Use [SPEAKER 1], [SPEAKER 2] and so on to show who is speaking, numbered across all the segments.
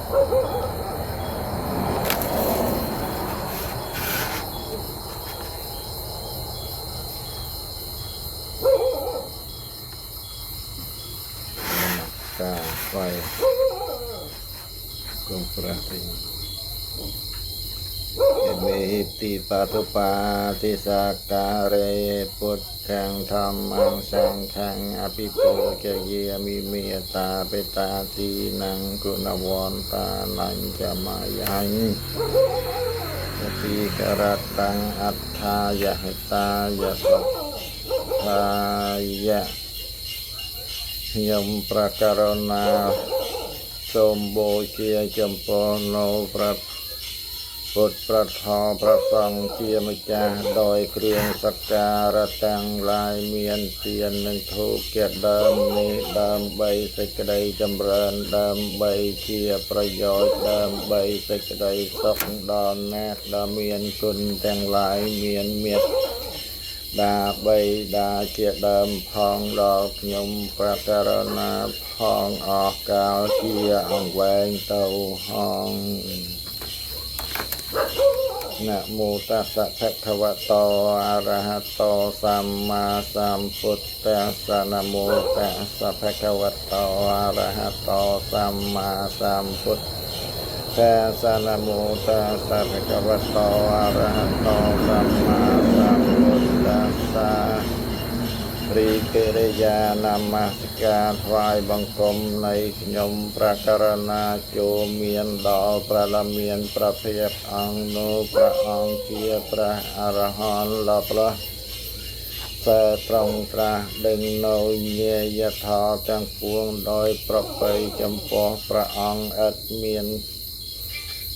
[SPEAKER 1] ការថ្វាយគុំព្រះទីអមេតិបាតុបាតិសាការេពុទ្ធាំធម្មងសង្ឃੰអភិពោជយាមិមេតាបេតាទីនੰគុណវន្តានញ្ចមយាញតិករតាំងអត្ថាយហិតាយសុខាយៈខ្ញុំប្រករណាសូមបូជាចំពោះនៅព្រះពុទ្ធប្រធមប្រសង្ឃជាម្ចាស់ដោយគ្រឿងសក្ការៈទាំងឡាយមានទាននិងធូបជាដើមនេះដើម្បីសេចក្តីចម្រើនដើម្បីជាប្រយោជន៍ដើម្បីសេចក្តីសុខដល់អ្នកដែលមានគុណទាំងឡាយមានមេត្តាបីតាជាដើមផងដល់ខ្ញុំប្រករណាផងអស់កាលជាអង្វែងទៅហង នមោតស្សៈភគវតោអរហតោសម្មាសម្ពុទ្ធស្សៈនមោតស្សៈភគវតោអរហតោសម្មាសម្ពុទ្ធស្សៈនមោតស្សៈភគវតោអរហតោសម្មាសម្ពុទ្ធស្សៈរីកិរិយានមស្ការថ្វាយបង្គំនៃខ្ញុំប្រករណាចូលមានដល់ព្រះលាមានប្រភេទអង្គនោះព្រះអង្គជាព្រះអរហន្តដ៏ប្រសើរត្រង់ត្រាស់ដឹងនៅញាយធម៌ទាំងពួងដោយប្រពៃចំពោះព្រះអង្គឥតមាន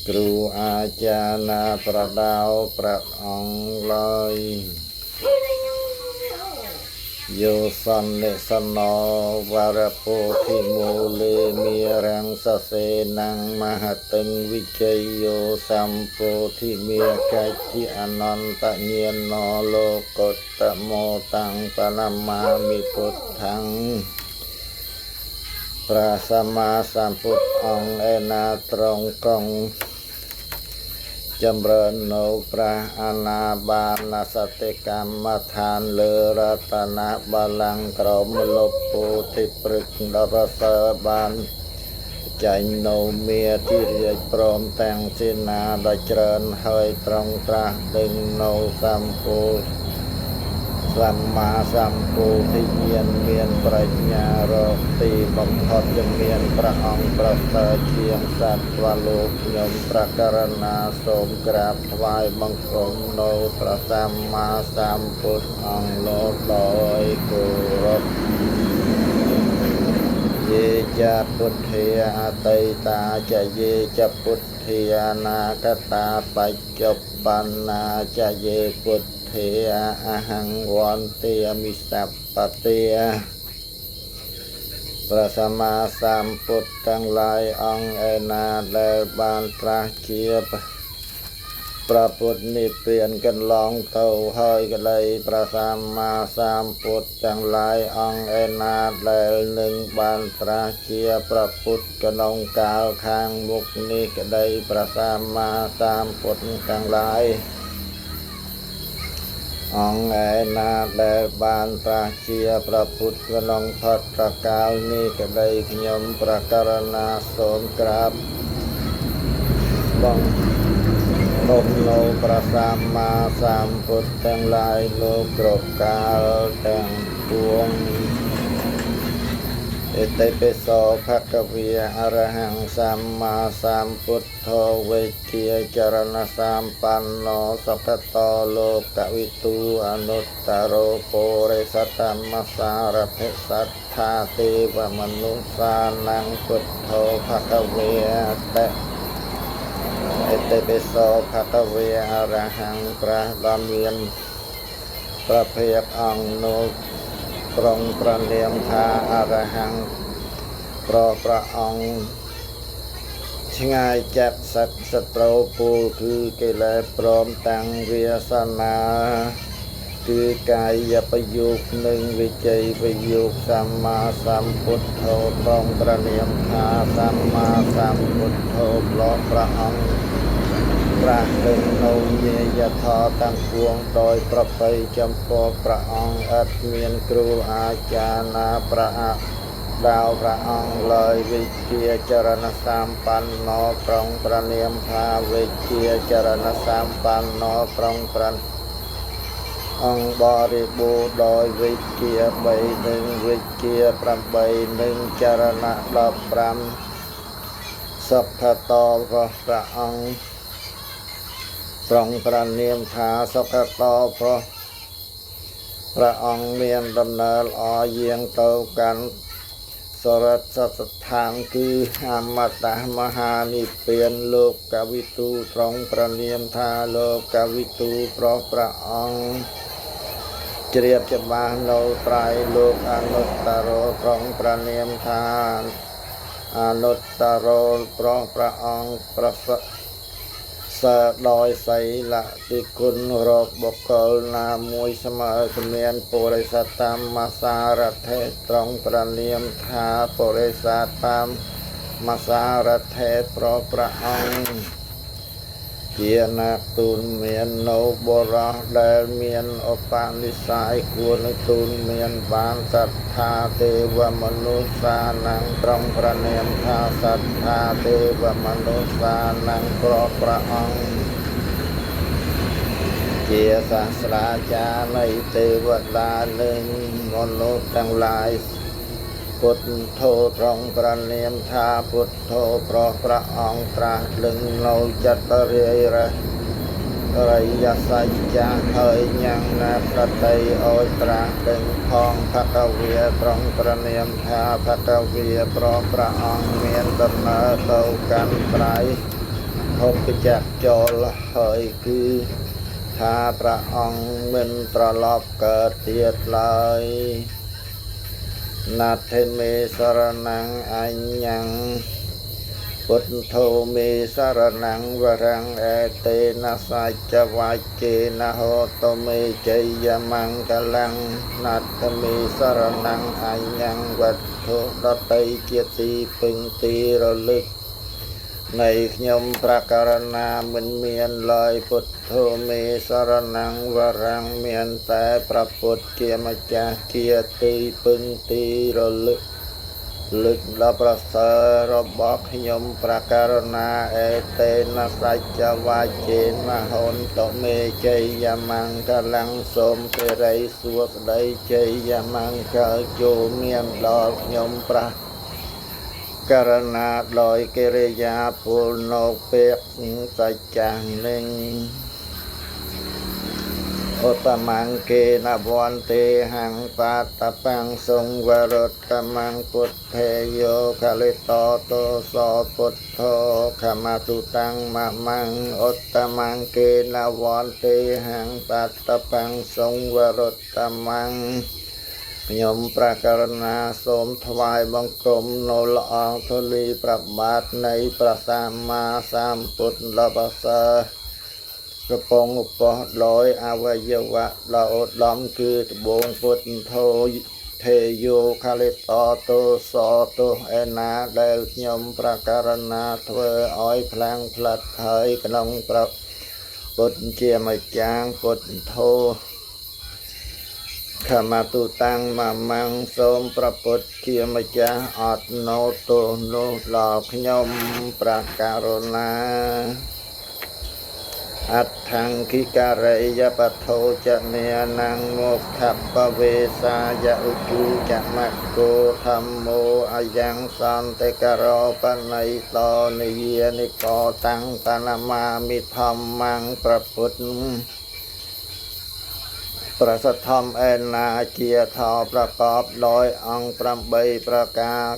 [SPEAKER 1] គ្រូអាចារ្យណាប្រដៅព្រះអង្គឡើយ យោសន្និសណោវរពោធិមូលេមេរាំងសសេនងមហតិងវិជ័យយោសម្ពោធិមេកច្ចិអនន្តញាណោលោកុត្តមោតាំងបណមាមិពុទ្ធាំព្រះសម្មាសម្ពុទ្ធអង្គឯណាត្រង់កង ចម្រើននៅព្រះអានាបានសតិកម្មដ្ឋានលើរតនបល្ល័ង្កក្រមលុបពោធិព្រឹកដ៏ប្រសើរបានចែងនៅមេធិរាជព្រមទាំងសេនាដ៏ច្រើនហើយត្រង់ត្រាស់ដឹងនៅសម្ពោសម្មាសម្ពោធិញ្ញាណមានប្រាជ្ញារកទីបំផុតជំនាញព្រះអង្គប្រសើរជាងសត្វលោកខ្ញុំប្រករណាសូមក្រាបថ្វាយបង្គំនៅព្រះសម្មាសម្ពុទ្ធអង្គលោកដោយគោរពយេចាពុទ្ធាអតីតាចយេចពុទ្ធាអនាគតាបច្ចុប្បន្នាចយេពុទ្ធាអហង្វន្ទាមិសពតិព្រះសម្មាសម្ពុទ្ធទាំងឡាយអង្គឯណាដែលបានត្រាស់ជាព្រះពុទ្ធនិព្វានកន្លងទៅហើយក្តីព្រះសម្មាសម្ពុទ្ធទាំងឡាយអង្គឯណាដែលនឹងបានត្រាស់ជាព្រះពុទ្ធក្នុងកាលខាងមុខនេះក្តីព្រះសម្មាសម្ពុទ្ធទាំងឡាយអង្គឯណាដែលបានត្រាស់ជាព្រះពុទ្ធក្នុងផុតប្រកាលនេះក្តីខ្ញុំប្រករណាសូមក្រាបបងគុំនៅព្រះសម្មាសម្ពុទ្ធទាំងឡាយលោកគ្រប់កាលទាំងពួងអតិបិសោភគវេអរហង្គសម្មាសម្ពុទ្ធោវេជាចរណសម្បណ្ណោសុគតោលោកវិទូអនុត្តរោពុរិសធម្មសារភិសត្ថាទេវមនុស្សានំពុទ្ធោភគវេតេអតិបិសោភគវេអរហង្គព្រះដ៏មានប្រភេទអង្គនោះត្រង់ប្រនាមថាអរហង្គប្រព្រះអង្គឆ្ងាយចាក់សត្វសត្រូវពូលគឺកិលេសព្រមតាំងវាសនា គឺកាយប្រយោគនិងវិជ័យប្រយោគសម្មាសម្ពុទ្ធោត្រង់ព្រះនាមថាសម្មាសម្ពុទ្ធោប្លោព្រះអង្គត្រាស់ដឹងនៅញាយធម៌ទាំងពួងដោយប្រពៃចំពោះព្រះអង្គឥតមានគ្រូអាចារ្យណាប្រអដាវព្រះអង្គឡើយវិជ្ជាចរណសម្បណ្ណោត្រង់ព្រះនាមថាវិជ្ជាចរណសម្បណ្ណោត្រង់ព្រះអង្គបរិបូរណ៍ដោយវិជ្ជា3និងវិជ្ជា8និងចរណៈ15សុខតោរបស់ព្រះអង្គត្រង់ព្រះនាមថាសុខតោព្រោះព្រះអង្គមានដំណើរល្អយាងទៅកាន់សរិទ្ធស្ថានគឺអមតមហានិព្វានលោកកវិទូត្រង់ព្រះនាមថាលោកវិទូព្រោះព្រះអង្គជ្រាបច្បាស់នៅត្រៃលោកអនុត្តរោត្រង់ព្រះនាមថាអនុត្តរោព្រោះព្រះអង្គប្រសិទ្ធសើដោយសីលតិគុណរកបុគ្គលណាមួយស្មើគ្មានពុរិសតាមសារថេត្រង់ព្រះនាមថាពុរិសតាមសារថេប្រព្រះអង្គជាណាទូលមាននៅបរោះដែលមានឧបនិស្ស័យគួរនឹងទូលមានបានសត្ថាទេវមនុស្សសានំត្រង់ព្រះនាមថាសត្ថាទេវមនុស្សសានំប្រព្រះអង្គជាសាស្ត្រាចារ្យនៃទេវតានិងមនុស្សទាំងឡាយពុទ្ធោត្រង់ព្រះនាមថាពុទ្ធោប្រព្រះអង្គត្រាស់ដឹងនៅចតរិយររិយសច្ចៈហើយញ៉ាំងណាប្រតិឲ្យត្រាស់ដឹងផងភគវាត្រង់ព្រះនាមថាភគវាប្រព្រះអង្គមានដំណើរទៅកាន់ត្រៃភពចក្រចូលហើយគឺថាព្រះអង្គមិនត្រឡប់កើតទៀតឡើយណាថេមេសរណងអញ្ញੰពុទ្ធោមេសរណងវរੰអេតេនសច្ចវាជេនហោតមេជ័យមង្គលੰណាថមេសរណងអញ្ញੰវត្ថុដតីជាទីពឹងទីរលឹកនៃខ្ញុំប្រករណាមិនមានឡើយពុទ្ធោមេសរណងវរੰមានតែព្រះពុទ្ធជាម្ចាស់ជាទីពឹងទីរលឹកលឹកដល់ប្រសើររបស់ខ្ញុំប្រករណាអេតេនសច្ចវាជេនហោនតមេជ័យមង្គលੰសូមសិរីសួស្តីជ័យមង្គលចូលមានដល់ខ្ញុំប្រករណាដោយកិរិយាពលនៅពេកសច្ចាស់នឹងឧត្តមង្គេនវន្ទេហੰបាតបាំងសង្វរតមង្គពុទ្ធេយោខលិតោតោសោពុទ្ធោខមតុតាំងមមង្គឧត្តមង្គេនវន្ទេហੰបាតបាំងសង្វរតមង្គខ្ញុំប្រករណាសូមថ្វាយបង្គំនៅល្អងធូលីប្របាទនៃព្រះសម្មាសម្ពុទ្ធដ៏ប្រសើរកំពងឧបោសដោយអវយវៈដ៏ឧត្តមគឺត្បូងពុទ្ធោធេយោខលិតោទោសោទោឯណាដែលខ្ញុំប្រករណាធ្វើឲ្យផ្លាំងផ្លិតហើយក្នុងព្រះពុទ្ធជាម្ចាស់ពុទ្ធោខមតុតាំងមមង្គសូមព្រះពុទ្ធជាម្ចាស់អត់ណោទោសនោះដល់ខ្ញុំប្រករណាអដ្ឋង្គិការិយបថោចនេនੰមុខបវេសាយឧជូចមគ្គោធម្មោអយ៉ាងសន្តិករោបណៃតោនិយានិកោតាំងបណមាមិធម្មងប្រពុទ្ធប្រសិទ្ធធម្មឯណាជាថោប្រកបដោយអង្គ8ប្រការ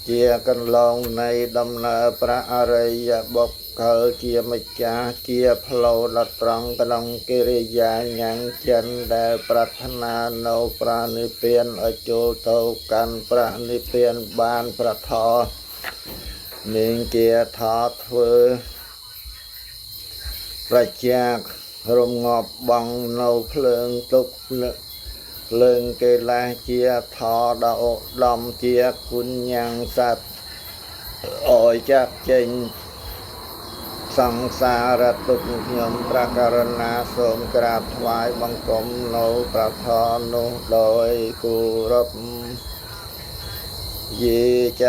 [SPEAKER 1] ជាកន្លងនៃដំណើរព្រះអរិយបុគ្គលជាម្ចាស់ជាផ្លូវដ៏ត្រង់ក្នុងកិរិយាញ៉ាំងចិនដែលប្រាថ្នានៅព្រះនិព្វានឲ្យចូលទៅកាន់ព្រះនិព្វានបានប្រថនឹងជាថោធ្វើប្រជា រំងាប់បងនៅភ្លើងទុកភ្លើងកិលេសជាធដ៏ឧត្តមជាគុណញ៉ាំងសត្វអោយចាក់ចេញសង្សារទុក្ខខ្ញុំព្រះករុណាសូមក្រាបថ្វាយបង្គំនៅព្រះធម៌នោះដោយគោរពយេច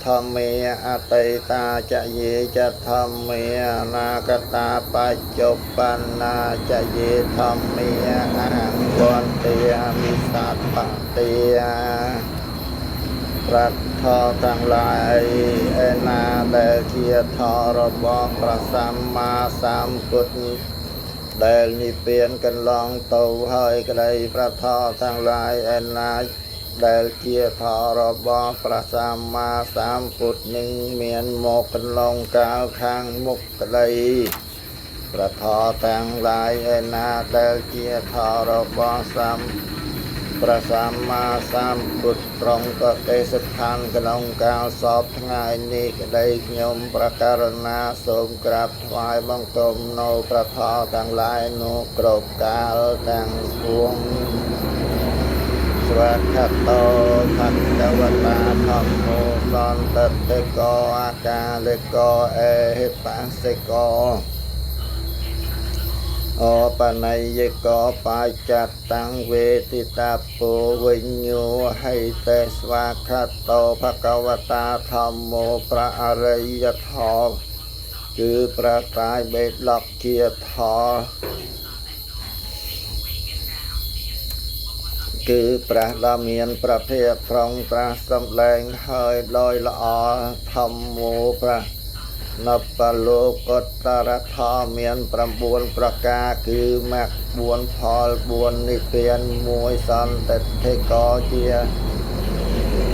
[SPEAKER 1] ធម្មេអតីតាចយេចធម្មេអនាគតាបច្ចុប្បន្នាចយេធម្មេអហង្វន្ទាមិសត្វតិព្រះធម៌ទាំងឡាយឯណាដែលជាធម៌របស់ព្រះសម្មាសម្ពុទ្ធដែលនិព្វានកន្លងទៅហើយក្តីព្រះធម៌ទាំងឡាយឯណាដែលជាធម៌របស់ព្រះសម្មាសម្ពុទ្ធនឹងមានមកកន្លងកាលខាងមុខក្តីព្រះធម៌ទាំងឡាយឯណាដែលជាធម៌របស់សម្ព្រះសម្មាសម្ពុទ្ធត្រង់កទេសដ្ឋានក្នុងកាលសពថ្ងៃនេះក្តីខ្ញុំព្រះករុណាសូមក្រាបថ្វាយបង្គំនៅព្រះធម៌ទាំងឡាយនោះគ្រប់កាលទាំងពួងស្វាខតោភគវតាធម្មោសន្តតិកោអាកាលិកោអេហិបសិកោអបនយកោបាចតាំងវេទិតាពោវិញ្ញោហេតេស្វាខតោភគវតាធម្មោព្រះអរិយធម៌គឺព្រះត្រៃបិដកជាធម៌គឺព្រះដ៏មានប្រភេទត្រង់ត្រាស់សម្ដែងហើយដោយល្អធម្មោព្រះនបលោកតរធម៌មាន9ប្រការគឺមគ្គ4ផល4និព្វាន1សន្តិទ្ធិកជា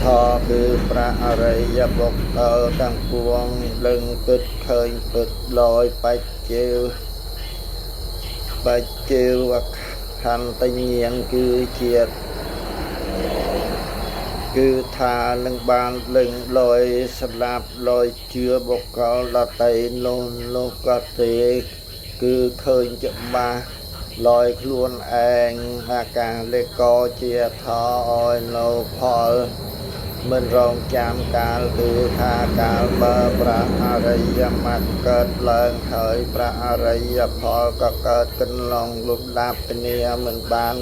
[SPEAKER 1] ធម៌គឺព្រះអរិយបុគ្គលទាំងពួងដឹងពិតឃើញពិតដោយបច្ចេវបច្ចេវខន្តញ្ញាណគឺជាគឺថានឹងបានលឹងលយស្លាប់លយជឿបុគ្គលដតីនោះនោះក៏ទេគឺឃើញច្បាស់លយខ្លួនឯងអាកាសលេកជាថឲ្យនៅផលមិនរងចាំកាលគឺថាកាលបើព្រះអរិយមគ្គកើតឡើងហើយព្រះអរិយផលក៏កើតកន្លងលំដាប់គ្នាមិនបាន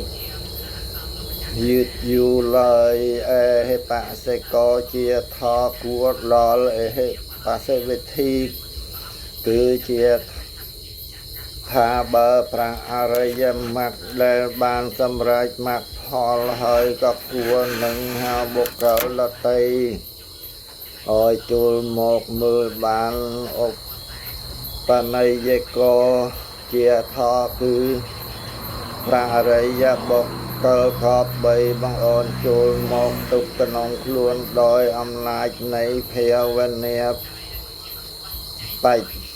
[SPEAKER 1] យឺតយូរឡើយអេហិបសិកោជាថគួរដល់អេហិបសិវិធីគឺជាថាបើព្រះអរិយមគ្គដែលបានសម្រេចមគ្គផលហើយក៏គួរនឹងហៅបុគ្គលដតីឲ្យចូលមកមើលបានឧបនយកោជាថគឺព្រះអរិយបុគ្គលខបីបងអូនចូលមកទុកក្នុងខ្លួនដោយអំណាចនៃភាវនាបច្ច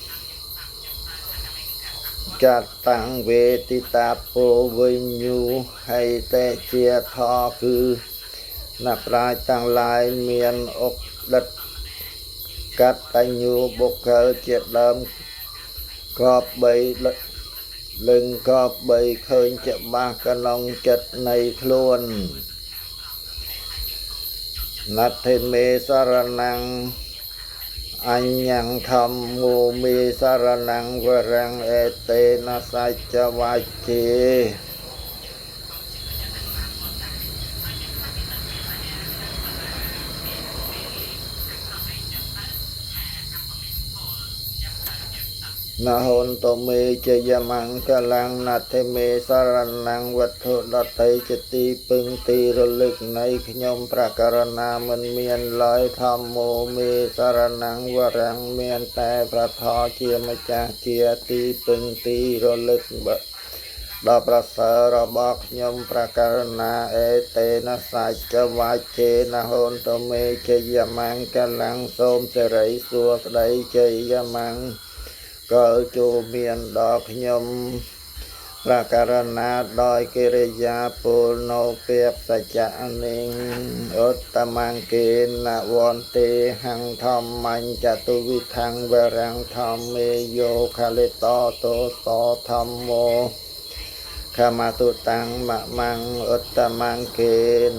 [SPEAKER 1] ចតាំងវេទិតាពោវិញ្ញូហេតេជាថគឺអ្នកប្រាជ្ញទាំងឡាយមានឧក្រិដ្ឋកតញ្ញូបុគ្គលជាដើមក្របបីលឹងក្របបីឃើញច្បាស់ក្នុងចិត្តនៃខ្លួនណដ្ឋិមេសរណੰអញ្ញងធម្មោមេសរណੰវរੰអេតេនសច្ចវាជានហន្តមេជយមង្គលੰណដ្ឋិមេសរណੰវត្ថុដតីជាទីពឹងទីរលឹកនៃខ្ញុំព្រះករុណាមិនមានឡើយធម្មោមេសរណੰវរੰមានតែព្រះធម៌ជាម្ចាស់ជាទីពឹងទីរលឹកដ៏ប្រសើររបស់ខ្ញុំព្រះករុណាអេតេនសច្ចវាចេនហន្តមេជយមង្គលੰសូមសិរីសួស្តីជយមង្គលចូលមានដល់ខ្ញុំ ព្រះករុណាដោយកិរិយាពលនៅពាក្យសច្ចៈនិងឧត្តមង្កេនវន្ទេហੰធម្មញ្ចតុវិថੰវរੰធម្មេយោខលិតតោសធម្មោខមតុតាំងមមੰឧត្តមង្កេ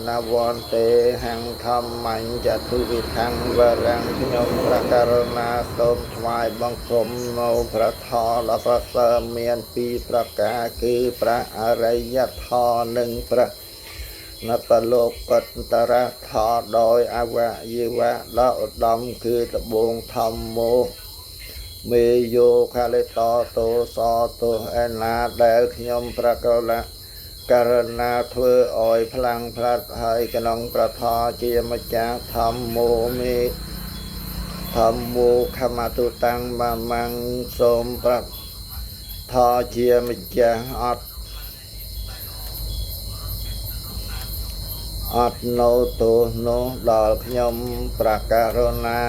[SPEAKER 1] នវន្ទេហੰធម្មញ្ចតុវិថੰវរੰខ្ញុំព្រះករុណាសូមថ្វាយបង្គំនៅព្រះធម៌ដ៏ប្រសើរមានពីរប្រការគឺព្រះអរិយធម៌និងព្រះនបលោកតរធម៌ដោយអវយវៈដ៏ឧត្តមគឺត្បូងធម្មោមេយោខលិតតោសទោឯណាដែលខ្ញុំប្រកលៈករណាធ្វើឲ្យផ្លាំងផ្លាត់ហើយក្នុងប្រធរជាម្ចាស់ធម្មោមេធម្មោខមតុតាំងមមੰសូមប្រាប់ធរជាម្ចាស់អត់អត់នៅទោសនោះដល់ខ្ញុំប្រករណា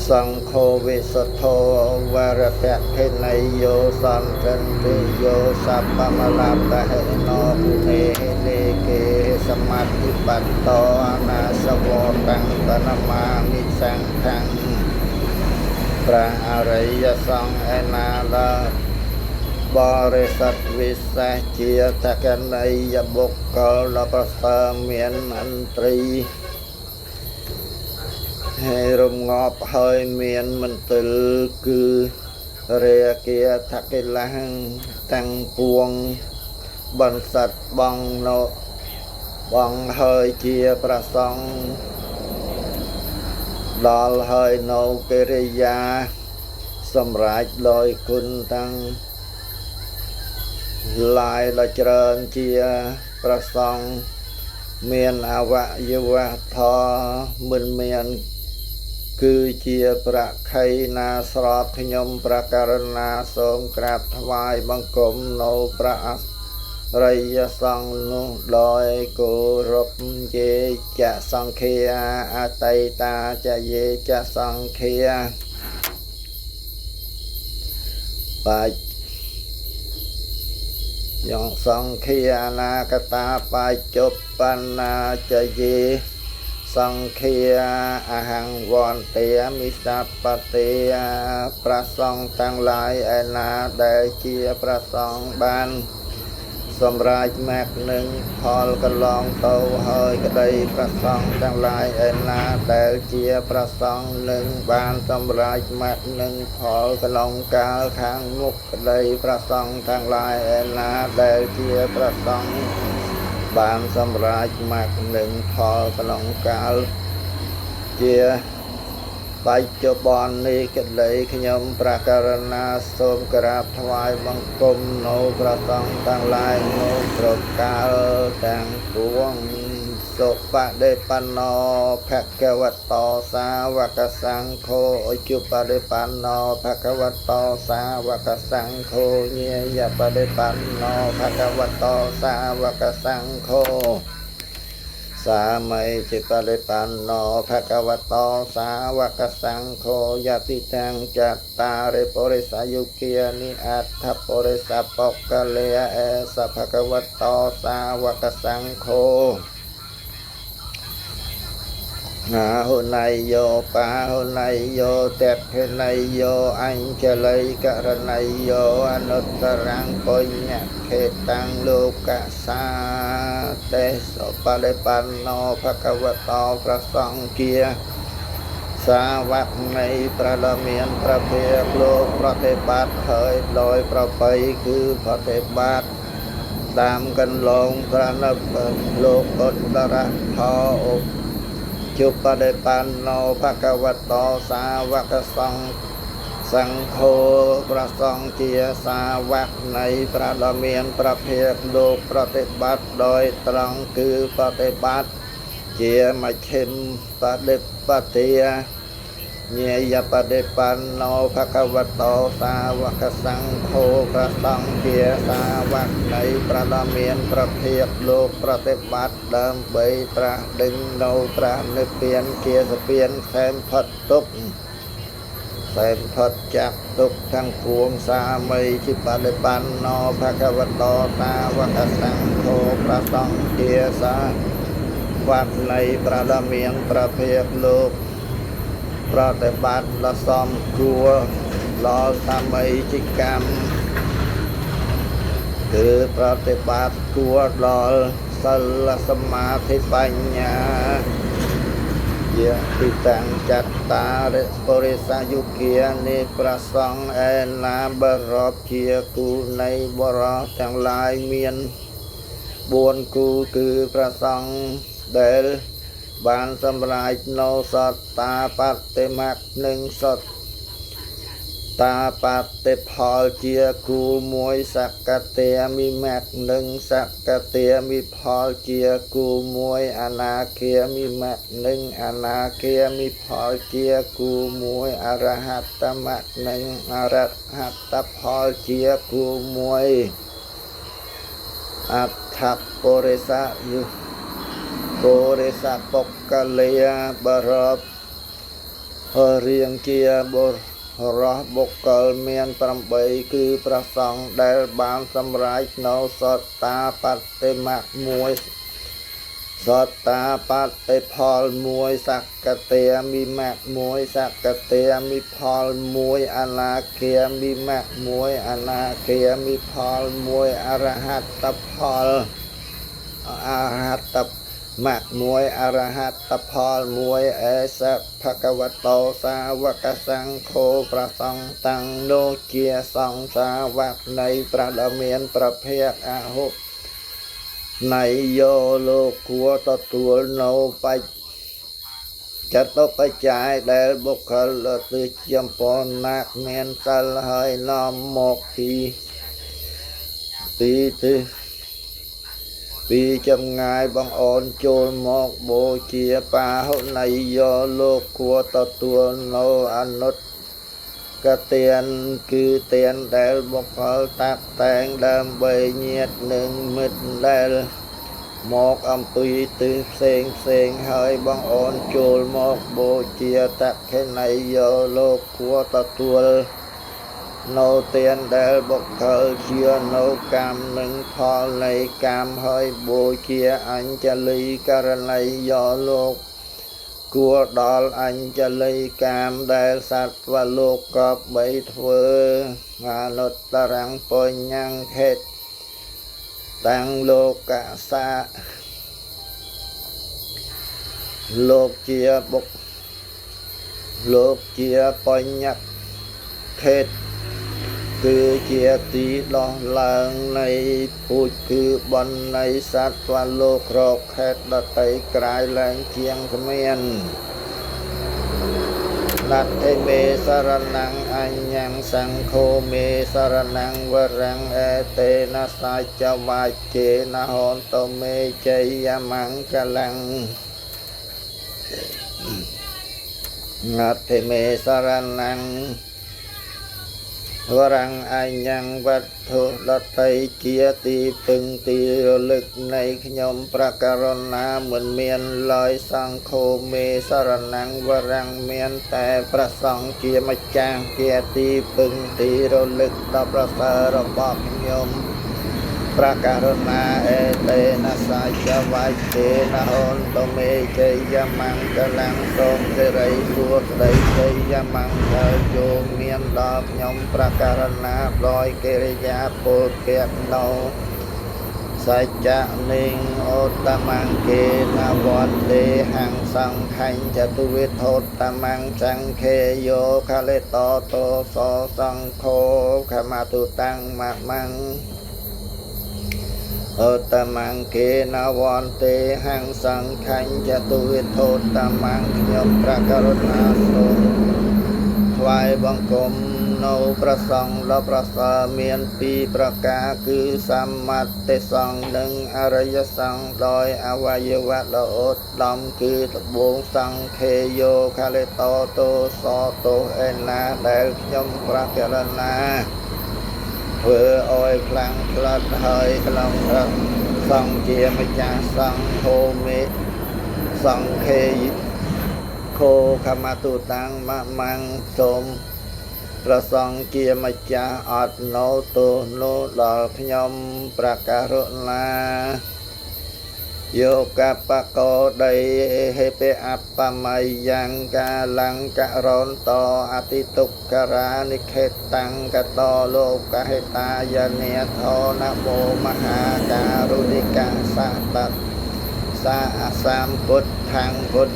[SPEAKER 1] សង្ឃោវិសុទ្ធោវរតខិនយោសន្តន្តិយោសពមលបហិណោគុណេលេកេសមាធិបតោអនាសវតាំងបនមាមិសង្ឃੰព្រះអរិយសង្ឃឯណាដល់បរិស័ទវិសេសជាតកណីយបុគ្គលដ៏ប្រសើរមានអន្ត្រីហើយរំងាប់ហើយមានមន្ទិលគឺរាគាថកិលះតាំងពួងបន្សិតបងនៅបងហើយជាប្រសងដល់ហើយនៅកិរិយាសម្រាប់ដោយគុណតាំងឡាយដ៏ច្រើនជាប្រសងមានអវយវៈធម៌មិនមានគឺជាប្រខៃណាស្របខ្ញុំប្រករណាសូមក្រាបថ្វាយបង្គំនៅព្រះអរិយសង្ឃនោះដោយគោរពយេចសង្ឃាអតីតាចយេចសង្ឃាបាច់យងសង្ឃាអនាគតាបច្ចុប្បន្នាចយេសង្ឃាអហង្វន្ទាមិសពតិប្រសង្ឃទាំងឡាយឯណាដែលជាប្រសង្ឃបានសម្រេចមគ្គនឹងផលកន្លងទៅហើយក្តីប្រសង្ឃទាំងឡាយឯណាដែលជាប្រសង្ឃនឹងបានសម្រេចមគ្គនឹងផលកន្លងកាលខាងមុខក្តីប្រសង្ឃទាំងឡាយឯណាដែលជាប្រសង្ឃបានសម្រេចមគ្គនឹងផលកន្លងកាលជាបច្ចុប្បន្ននេះក្តីខ្ញុំប្រករណាសូមក្រាបថ្វាយបង្គំនៅព្រះសង្ឃទាំងឡាយនៅគ្រប់កាលទាំងពួងសុបដិបណ្ណោភគវតោសាវកសង្ឃោអជុបដិបណ្ណោភគវតោសាវកសង្ឃោញាយបដិបណ្ណោភគវតោសាវកសង្ឃោសាមិจิปริปันโนภควโตสาวกสังโฆยติตังจัตตาริปุริสายุเกียนิอัตถปุริสปกกะเลเอสภควโตสาวกสังโฆอาหุนายโยปาหุนายโยเตพนายโยอัญชลิกรณายโยอนุตตรังปุญญเขตังโลกะสาเตโสปะริปันโนภควโตพระสังเกียสาวกในพระละเมียนพระเพียรโลกปฏิบัติเฮยโดยประไปคือปฏิบัติตามกันลงพระนบโลกตรธอจุปริปันโนภควโตสาวกสังสังโฆประสงค์เจียสาวกในพระละเมียนประเภทโลกปฏิบัติโดยตรงคือปฏิบัติเจียมาเชมปฏิปเตียเนยปฏิปันโนภควโตสาวกสังโฆประสงค์เจียสาวกในพระละเมียนประเภทโลกปฏิบัติเดิมใบตระดึงโนตระนิเปียนเกียสเปียนแสมพัดตุก សែមផុតចាប់ទុកទាំងពួងសាមីជាបដិបណ្ណោភគវតោតាវកសង្ឃោប្រសង្ឃជាសាវត្តនៃប្រដមានប្រភេទលោកប្រតិបត្តិដ៏សមគួរដល់សាមីជាកម្មគឺប្រតិបត្តិគួរដល់សិលសមាធិបញ្ញាយៈទីតាំងចត្តារិពុរិសយុគានេះប្រសងឯណាបរពជាគូនៃបរោះទាំងឡាយមាន4គូគឺប្រសងដែលបានសម្រេចនៅសត្តាបតិមគ្គនិងសត្តាបតិផលជាគូមួយសកតិមិមគ្គនិងសកតិមិផលជាគូមួយអនាគាមិមគ្គនិងអនាគាមិផលជាគូមួយអរហត្តមគ្គនិងអរហត្តផលជាគូមួយអដ្ឋពុរិសយុពុរិសបុគ្គលាបរពរៀងជាបុរសបុគ្គលមាន8គឺប្រសងដែលបានសម្រេចនៅសត្តាបតិមគ្គមួយសត្តាបតិផលមួយសកតិមិមគ្គមួយសកតិមិផលមួយអនាគាមិមគ្គមួយអនាគាមិផលមួយអរហត្តផលអរហត្តមគ្គមួយអរហត្តផលមួយអេសភគវតោសាវកសង្ឃោប្រសង្ឃតាំងនោះជាសង្សាវកនៃប្រដមានប្រភេទអហុនៃយោលោកគួរទទួលនៅបច្ចចតុបច្ច័យដែលបុគ្គលទិចំពណាកមានសិលហើយនាំមកពីទីទិពីចម្ងាយបងអូនចូលមកបូជាបាហុណយយោលោកគួរទទួលនៅអនុត្តកទានគឺទានដែលបុគ្គលតាក់តែងដើម្បីញាតនិងមិត្តដែលមកអំពីទិសផ្សេងផ្សេងហើយបងអូនចូលមកបូជាតខិណយយោលោកគួរទទួលនៅទានដែលបុគ្គលជានៅកម្មនិងផលនៃកម្មហើយបូជាអញ្ជលីករណីយោលោកគួរដល់អញ្ជលីកម្មដែលសត្វលោកក៏បីធ្វើអនុត្តរំបញ្ញខេតតាំងលោកសាលោកជាបុគ្គលោកជាបញ្ញខេតគឺជាទីដោះឡើងនៃពូជគឺបណ្ណនៃសត្វលោករកខេតដតីក្រៅឡើងជាងគ្មានណដ្ឋិមេសរណងអញ្ញងសង្ឃោមេសរណងវរងអេតេនសាចវាចេនហន្តមេជយមង្គលੰណដ្ឋិមេសរណងវរងអញ្ញងវត្ថុដតីជាទីពឹងទីរលឹកនៃខ្ញុំប្រករណាមិនមានឡើយសង្ឃោមេសរណងវរងមានតែប្រសង្ឃជាម្ចាស់ជាទីពឹងទីរលឹកដ៏ប្រសើររបស់ខ្ញុំប្រករណាអេតេនសាចវាចេនហន្តមេជយមង្គលੰសូមសិរីសួស្តីជយមង្គលចូលមានដល់ខ្ញុំប្រករណាដោយកិរិយាពលពៈនៅសច្ចៈនិងអូតមង្គេនវន្ទេហੰសង្ខញ្ចទុវិធោតមង្គសង្ខេយោខលិតោតោសសង្ឃោខមតុតាំងមមង្គអតមង្គេនវន្ទេហੰសង្ខញ្ចទុវិធោតមង្គខ្ញុំប្រករណាសូមថ្វាយបង្គំនៅប្រសង្ឃដ៏ប្រសើរមានពីរប្រការគឺសម្មាទិសង្ឃនិងអរិយសង្ឃដោយអវយវៈដ៏ឧត្តមគឺត្បូងសង្ខេយោខលិតោតោសតោឯណាដែលខ្ញុំប្រករណាធ្វើឲ្យខ្លាំងក្លាត់ហើយក្នុងព្រះសង្ឃជាម្ចាស់សង្ឃោមេសង្ខេខោខមតុតាំងមមង្គសូម ប្រសង្ឃជាម្ចាស់អត់ណូទោសនោះដល់ខ្ញុំប្រកាសរុណាយោកបកោដីហេពេអបមយ៉ាងកាលង្ករន្តអតិទុក្ករានិខេតាំងកតលោកហេតាយនេធនមោមហាការុនិកាសតសាអសម្ពុទ្ធាំងពុទ្ធ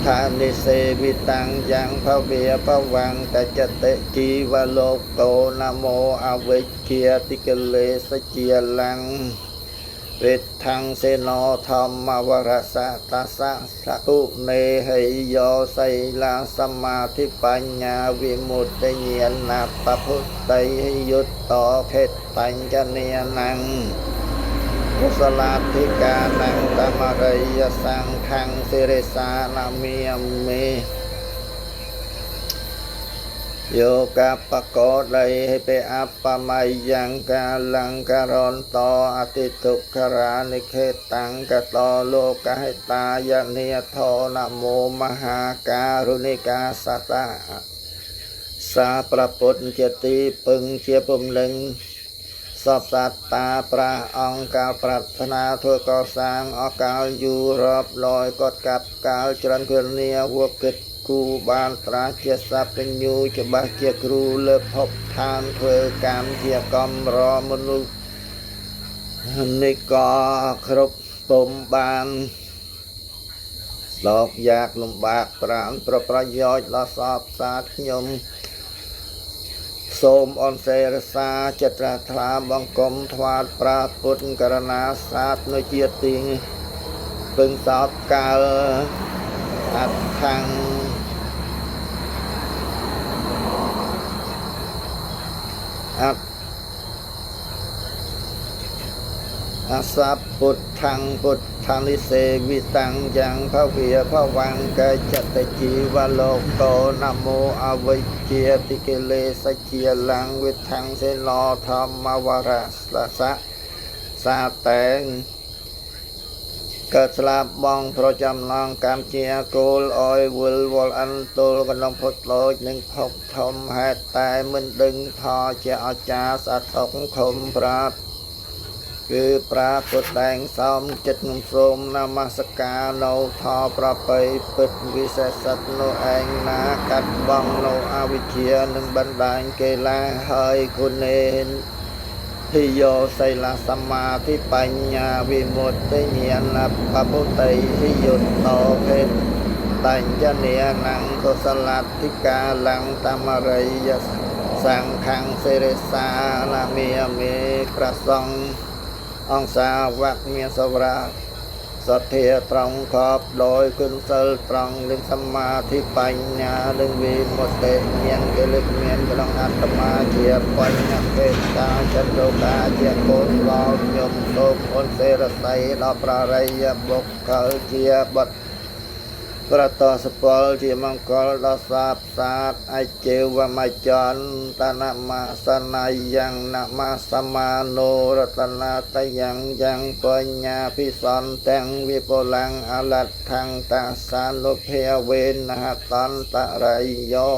[SPEAKER 1] ឋានិសេវិតាំងយ៉ាងភវេភវង្កចតិជីវលោកោនមោអវិជ្ជាតិកលេសជាលੰវេថੰសេណោធម្មវរសតសៈសគុនេហិយោសីលាសមាធិបញ្ញាវិមុតតិញ្ញាណបពុទ្ធិយុត្តតខេតបញ្ចនេនੰកុសលាធិកានੰតមរិយសង្ឃੰសិរិសានមិមេយោកបកោដីហិពេអបមយ៉ាងកាលង្ករន្តអតិទុក្ខរានិខេតាំងកតលោកហេតាយនេធនមោមហាការុណិកាសតៈសាប្រពុតជាទីពឹងជាពំលឹងសពសត្វតាប្រាអង្គកាលប្រាថ្នាធ្វើកសាងអកាលយូររាប់លយក៏កាប់កាលច្រើនគ្រាវគិតគូបានត្រាជាសព្វញ្ញូច្បាស់ជាគ្រូលើភពឋានធ្វើកម្មជាកំរមនុស្សនិកគ្រប់ពុំបានលោកយ៉ាកលំបាកប្រានប្រប្រយោជន៍ដល់សពសាទខ្ញុំសូមអនសេរសាចិត្តរាថ្លាបង្គំថ្វាយប្រាពុទ្ធករណាសាទនៅជាទីពឹងសោតកាលអដ្ឋੰអអសពុទ្ធាំពុទ្ធានិសេវិតាំងយ៉ាងភវេភវង្កចតជីវលោកោនមោអវិជ្ជាតិកិលេសជាលੰវិថੰសេណោធម្មវរសៈសាតែងកើតស្លាប់បងប្រចាំឡងកម្មជាគោលអយវិលវល់អន្ទលកណ្ដុងផុតតូចនិងផុកធំហេតុតែមិនដឹងថជាអាចារ្យសតុកខុំប្រាប់គឺប្រាពុទ្ធដែងសោមចិត្តខ្ញុំសូមនមស្ការនៅថប្រពៃពិតវិសេសសិទ្ធនោះឯងណាកាត់បងនៅអវិជ្ជានិងបណ្ដាញកេលាហើយគុណេភិយោសីលសមាធិបញ្ញាវិមុតតិញ្ញាណបពុទ្ធិហិយុត្តតខេតបញ្ចនេនੰកុសលធិកាលੰតមរិយសង្ឃੰសិរិសានាមេមេប្រសង្ឃអង្គសាវកមានសវរាសទ្ធាត្រង់ខបដោយគុណសិលត្រង់នឹងសមាធិបញ្ញានឹងវិមុតតិញ្ញាណកិលេសមានក្នុងអាត្មាជាបញ្ញកេតាចន្ទកាជាកុសលខ្ញុំសូមអូនសេរស័យដល់ប្ររិយបុគ្គលជាបុត្រប្រតសពលជាមង្គលដល់សាបសាទអជេវមចន្តនមសនយ៉ាងនមសមានោរតនាតយ៉ាងយ៉ាងបញ្ញាភិសន្ទាំងវិបុលੰអលដ្ឋੰតាសានុភាវេនហតន្តរិយោ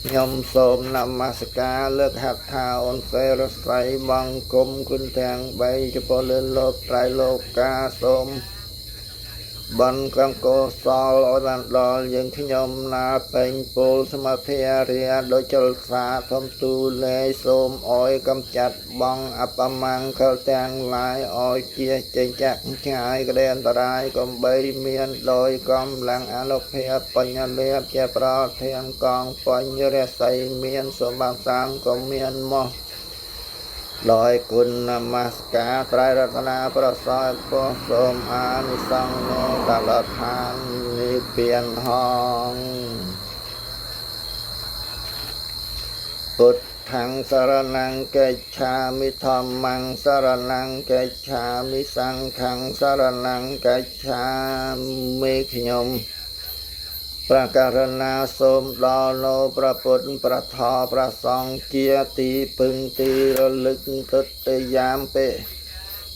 [SPEAKER 1] ខ្ញុំសូមនមស្ការលើកហត្ថាអូនសេរស័យបង្គំគុណទាំង3ចំពោះលើលោកត្រៃលោកាសូមបនកងកុសលឲ្យបានដល់យើងខ្ញុំណាពេញពលសមាធិរិយាដោយចលសាធំទូលែសូមអោយកំចាត់បងអបមង្គលទាំងឡាយឲ្យជាចេញចាក់ឆ្ងាយក្តីអន្តរាយកុំបីមានដោយកម្លាំងអនុភាពបញ្ញលាភជាប្រធានកងបញ្ញរស័យមានសម្បត្តិសាងក៏មានមកដោយគុណនមស្ការត្រៃរតនាប្រសើរពោះសូមអានិសង្សនៅតលឋាននិព្វានហងពុទ្ធាំសរណង្កិច្ឆាមិធម្មំសរណង្កិច្ឆាមិសង្ឃំសរណង្កិច្ឆាមិខ្ញុំប្រករណាសូមដល់នៅព្រះពុទ្ធព្រះធម៌ព្រះសង្ឃជាទីពឹងទីរលឹកទុតិយាមពេ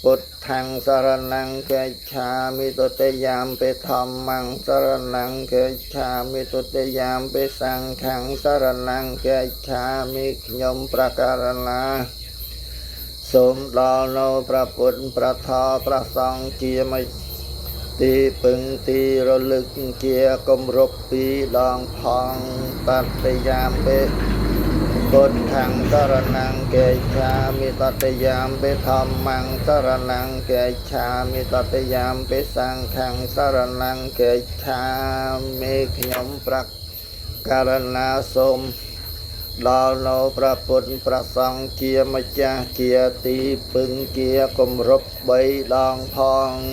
[SPEAKER 1] ពុទ្ធាំងសរណង្កិច្ឆាមិ ទុតិយាមពិធម្មងសរណង្កិច្ឆាមិ ទុតិយាមពិសង្ឃੰសរណង្កិច្ឆាមិ ខ្ញុំប្រការណាសូមដល់នៅព្រះពុទ្ធ ព្រះធម៌ ព្រះសង្ឃ ជាមិទីពឹងទីរលឹក ជាគម្រប់ពីរដងផង។ តតិយាមពិពុទ្ធាំងសរណង្កិច្ឆាមិ តតិយាមពិធម្មងសរណង្កិច្ឆាមិ តតិយាមពិសង្ឃੰសរណង្កិច្ឆាមិ ខ្ញុំប្រករណាសូមដល់នៅព្រះពុទ្ធ ព្រះសង្ឃ ជាម្ចាស់ ជាទីពឹង ជាគម្រប់បីដងផង។